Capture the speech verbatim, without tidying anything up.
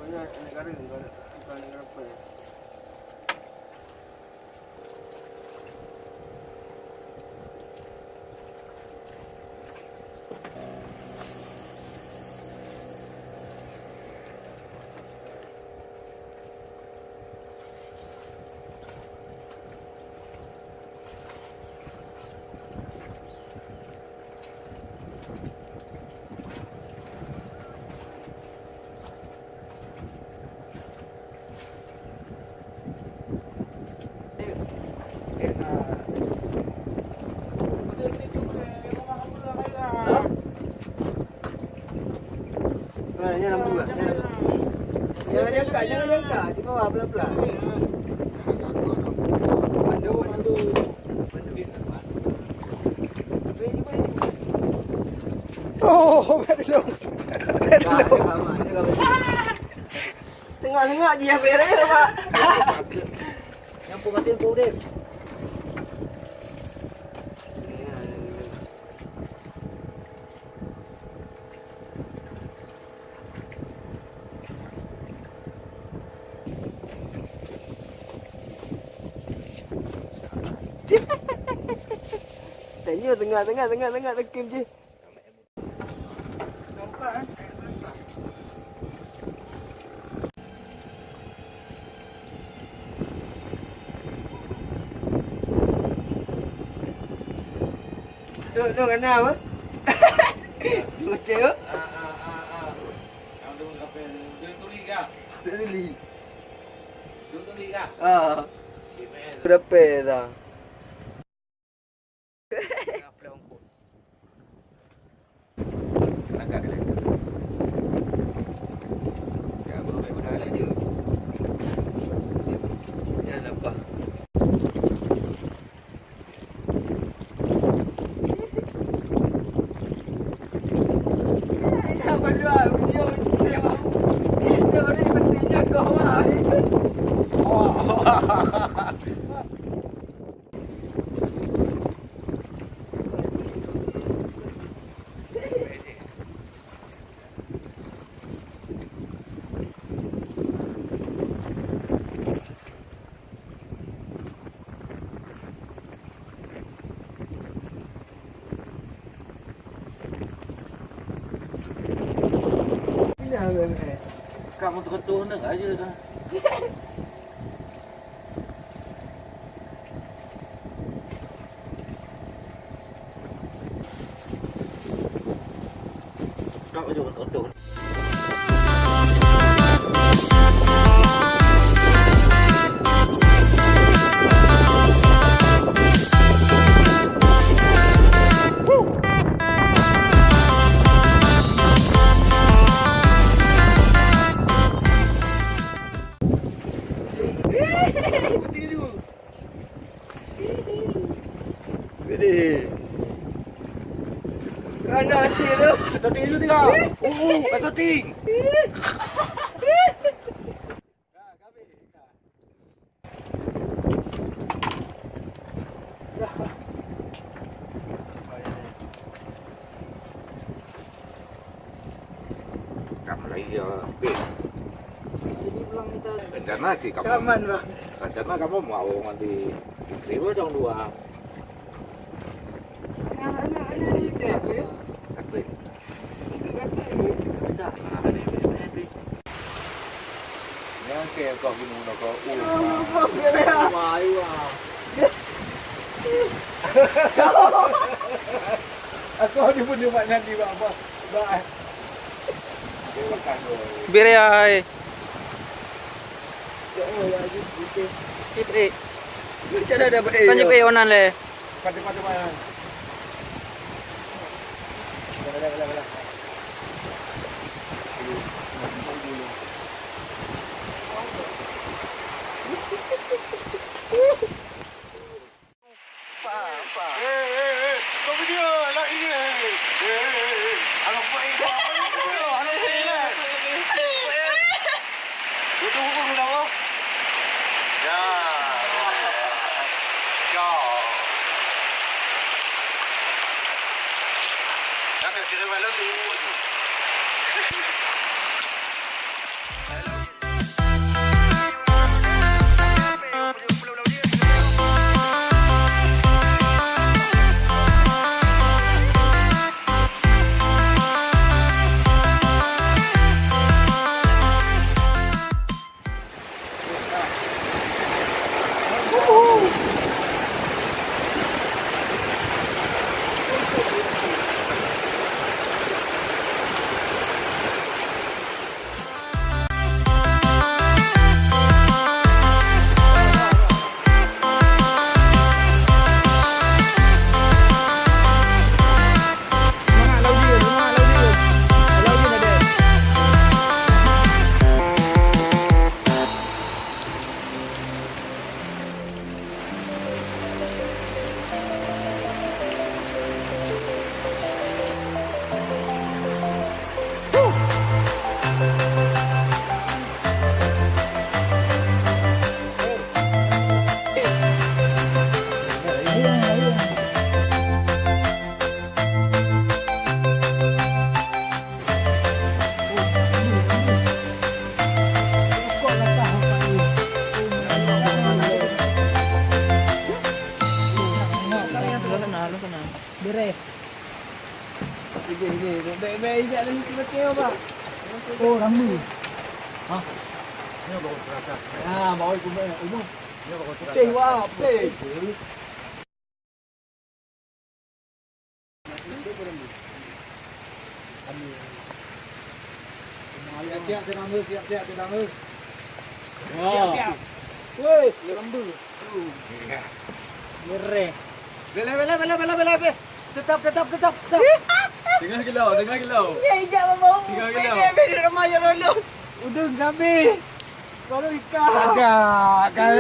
Aneuk kareueng, bukan aneuk rapè. Ha? Ha, nyan lampu lah, nyan lampu. Jangan nyangka, jangan nyangka. Di bawah, pelan-pelan. Pandu, pandu. Oh, bèk dilông. Bèk dilông. Tengok-tengok jih yang beres, Pak. Nyang pun mati, pun udép. Tanya tengah, tengah, tengah, tengah, tekim je. Duk, duk, kena apa? Duk, cek, apa? Ah, ah, ah, ah. Yang tu, apa, duk tuli kah? Duk tuli. Duk tuli kah? Ah. Si Mel. Berapa dah? Berangkat dia. Ya, guru baik benar lah dia. Dia nampak. Kamu terketuh ni aja dah. Widi. Anak cik tu. Syuting dulu tiga. Uh, uh, syuting. Kamu lagi ya, Pin. Jadi pulang kita. Rencana sih kamu. Kaman, Bang. Rencana kamu mau nanti seribu dong dua. Nah, nah, nah, ini dia, ya. Katrin. Ini dia, ya. Nah, ini, ini, ini. Nyang keu kau bunuh kau. Oh, wah, wah. Aku ni pun cuma nyan di bawah. Bawah. Bire ai. Cip eh. Macam mana dah baik? Kan cip eh onan le. Pati, pati, pati. Apa, apa? Eh, eh, eh. Kau video lagi ni. Eh, eh, eh. Alah, buat ini. Alah, buat ini. Betul-betul guna apa? Ya. Ya. Jangan kira malam tu. Reh. Ije, ije. Bek, bek, ije ada mesti betul apa? Oh, rambu. Hah? Ini baru terasa. Ya, baru kumeh. Umur. Ini baru terasa. Cih, wah, peh. Siap-siap, tenang dulu, siap-siap, tenang dulu. Wah. Siap-siap. Wes, rambu. Mereh. Bela, bela, bela, bela, bela, bela. Tetap, tetap, tetap, tetap. Tengah gila, tengah gila. Injak, injak, bau. Tengah gila. Beda, beda, rumah ya, lalu. Udung kami. Baru ikan. Agak, kan.